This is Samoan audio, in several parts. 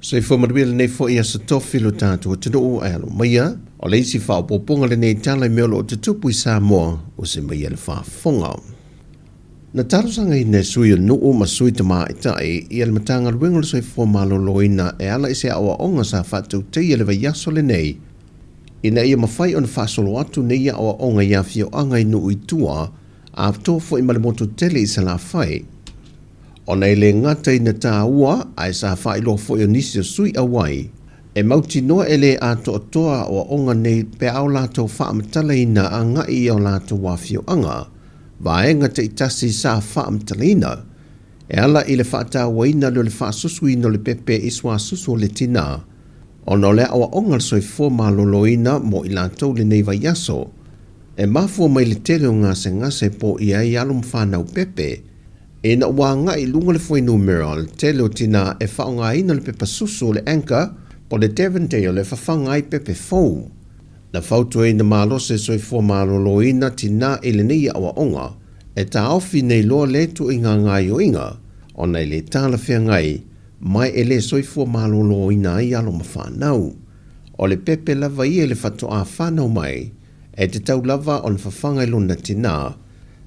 Soifua manuia lenei foi aso tofi lo tatou atunuu ae alo maia. O le isi faaopoopoga lenei tala i mea o lo o tutupu i Samoa ua se maia le faafofoga. Na talosagaina e sui o nuu ma sui tamaitai ia le Matagaluega o le Soifua Maloloina e ala i se aoaoga sa faatautaia le vaiaso lenei ina ia mafai ona faasolo atu nei aoaoga i afioaga i nuu i tua atoa foi ma le motu tele i Salafai. Ona e le gata ina taua ae sa faailoa foi o nisi o sui auai e mautinoa e le atoatoa aoaoga nei pe a o latou faamatalaina agai i o latou afioaga, vaega taitasi sa faamatalaina e ala i le faatauaina lea o le faasusuina o le pepe i suasusu o le tinā ona o le aoaoga a le soifua maloloina mo i latou lenei vaiaso e mafua mai le tele o gasegase poia ai alo ma fanau pepe Ina ua agai i luga le fuainumera o le tele o tinā e faaaogaina le pepa susu o le Anchor po o le Devondale e fafaga ai pepe fou. Na fautuaina malosi e soifua maloloina tinā i lenei aoaoga e taofi nei loa lea ituaiga gaoioiga ona e le talafeagai ma e le soifua maloloina ai alo ma fanau. O le pepe lava ia i le faatoa fanau mai e tatau lava ona fafaga i lona tinā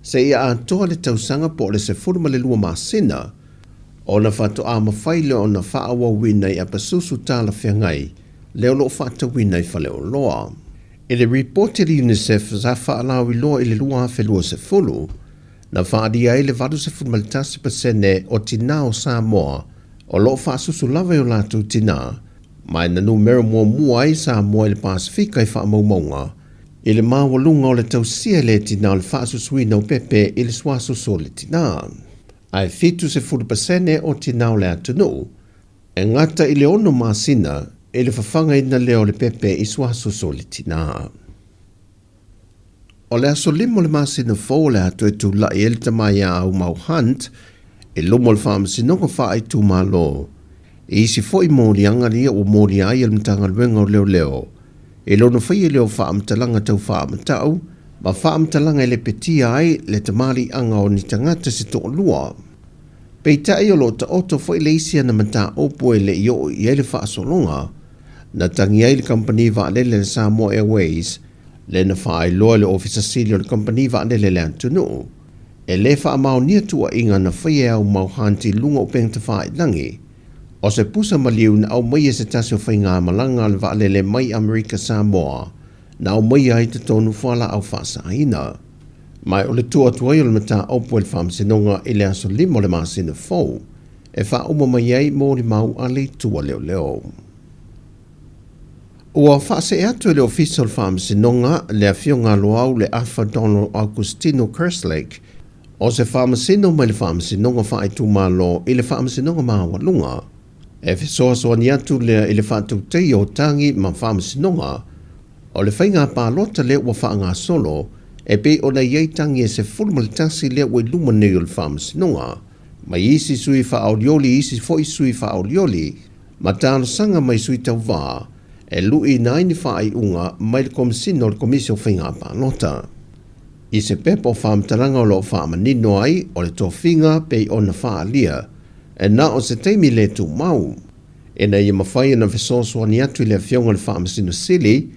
seia atoa le tausaga po o le 12 masina, ona faatoa mafai lea ona faaauauina i apasusu talafeagai lea o lo o faatauina i faleoloa. I le ripoti a le UNICEF sa faalauiloa i le 2020, na faaalia ai le 81% o tinā o Samoa o lo o faasusu lava i o latou tinā, ma e na numera muamua ai Samoa i le Pasefika i faamaumauga I le maualuga o le tausia e le tinā o le faasusuina o pepe i le suasusu o le tinā. Ae 70% o tinā o le atunuu e gata i le ono masina i le fafagaina lea o le pepe i suasusu o le tinā. O le aso 5 o le masina fou o le a toe tulai ai le tama ia Aumau Hunt i luma o le Faamasinoga Faaitumalo i isi foi moliaga ia ua molia ai e le Matagaluega o Leoleo i lona faia lea o faamatalaga tau faamatau ma faamatalaga e lepetia ai le tamaliiaga o ni tagata se toalua. Peitai o lo o taoto foi le isi ana mataupu e le i oo i ai le faasologa na tagi ai le kamupani vaalele a le Samoa Airways lea na faailoa e le Ofisa Sili o le kamupani vaalele a le atunuu e le faamaonia tuuaiga na faia e Aumau Hunt i luga o upega tafailagi. O se pusa maliu na aumaia se tasi o faigamalaga a le vaalele mai Amerika Samoa na aumaia ai totonu fualaau faasaina. Ma o le tuu atu ai o le mataupu e le Faamasinoga i le aso 5 o le masina fou e faauma mai ai molimau a le Itu a Leoleo. Ua faasee atu e le Ofisa o le Faamasinoga le Afioga a Loau le Afa Donald Augustino Kerslake O se faamasino mai le Faamasinoga Faaitumalo i le Faamasinoga Maualuga, e fesoasoani atu lea i le faatautaia o tagi ma faamasinoga o le faiga palota lea ua faagasolo e pei ona i ai tagi e 11 lea ua i luma nei o le Faamasinoga, mai isi sui faaolioli isi foi sui faaolioli ma talosaga mai sui tauva e luiina ai ni faaiuga mai le Komesina o le Komisi o Faiga Palota. I se pepa o faamatalaga o lo o faamanino ai o le tofiga pei ona faaalia, e na o se taimi le tumau, ina ia mafai ona fesoasoani atu i le Afioga i le Faamasino Sili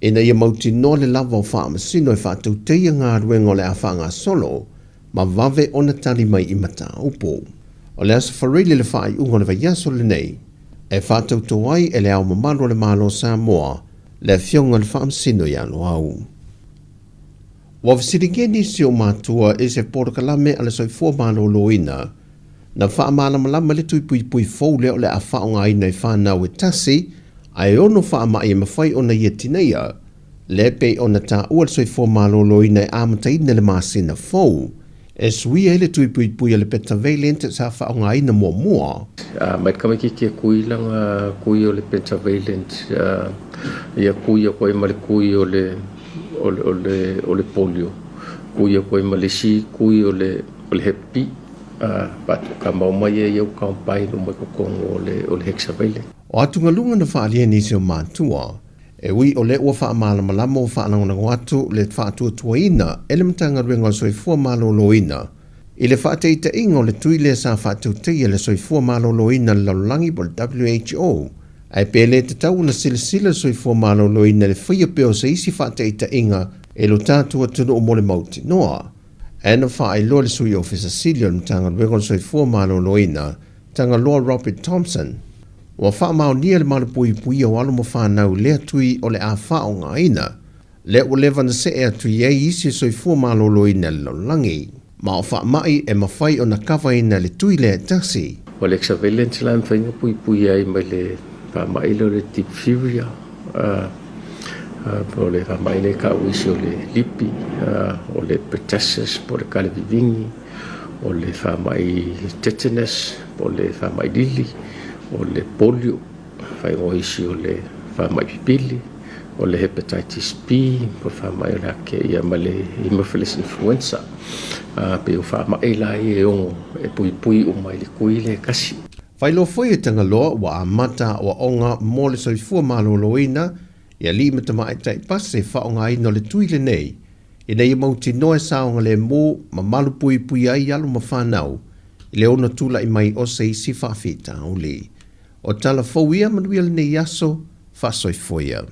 ina ia mautinoa le lava o faamasino e faatautaia galuega o le a faagasolo ma vave ona tali mai i mataupu. O le Aso Faraile le faaiuga o le vaiaso lenei e faatauto ai e Le Ao Mamalu o le Malo o Samoa le Afioga i le Faamasino ia Loau. Ua fesiligia nisi o matua i se polokalame a le soifua maloloina na faamalamalama le tui puipui fou lea o le a faaaogaina i fanau e tasi ae ono faamai e mafai ona ia tineia, lea pei ona taua le soifua maloloina e amataina le masina fou e suia ai le tui puipui a le pentavalent sa faaaogaina muamua. Mai le tamaitiiti e kui lana kui o le pentavalent ia kui atu ai ma le kui o le o le o le o le polio, kui atu ai ma le isi kui o le o le hep B faatoa mai ai au combine uma i totonu o le o le hexavalent. O atugaluga na faaalia e nisi o matua, E ui o lea ua faamalamalama ua faalagolago atu le faatuatuaina e le Matagaluega o le Soifua Maloloina. I le faataitaiga o le tui lea sa faatautaia e le Soifua Maloloina o le Lalolagi po o le WHO, ae pe le tatau ona silasila le Soifua Maloloina i le faia pea o se isi faataitaiga e lo tatou atunuu mo le mautinoa. Ae na faailoa e le Sui Ofisa Sili o le Matagaluega o le Soifua Maloloina, Tagaloa Robert Thompson, ua faamaonia le malupuipuia o alo ma fanau i lea tui o le a faaaogaina. Lea ua leva ona see atu i ai isi soifua maloloina i le lalolagi, ma o faamai e mafai ona kavaina e le tui lea e tasi. O le hexavalent la e mafai ona puipuia ai mai le faamai lea o le diphtheria, po o le faamai lea e tau isi o le lipi, o le pertussis po o le kalevivini, o le faamai tetanus po o le faamai lili, o le polio. Faaigoa isi o le faamai pipili, o le hepatitis B, po o le faamai o le ake ia ma le Haemophilus influenza. Pei o faamai la ia e ono e puipui uma i le kui lea e tasi. Faailoa foi e Tagaloa ua amata aoaoga mo le soifua maloloina i alii ma tamaitai pasi faaaogaina o le tui lenei ina ia mautinoa e saogalemu ma malupuipuia ai alo ma fanau i le ono tulai mai o se isi faafitauli. O tala fou ia manuia lenei aso, faasoifua ia.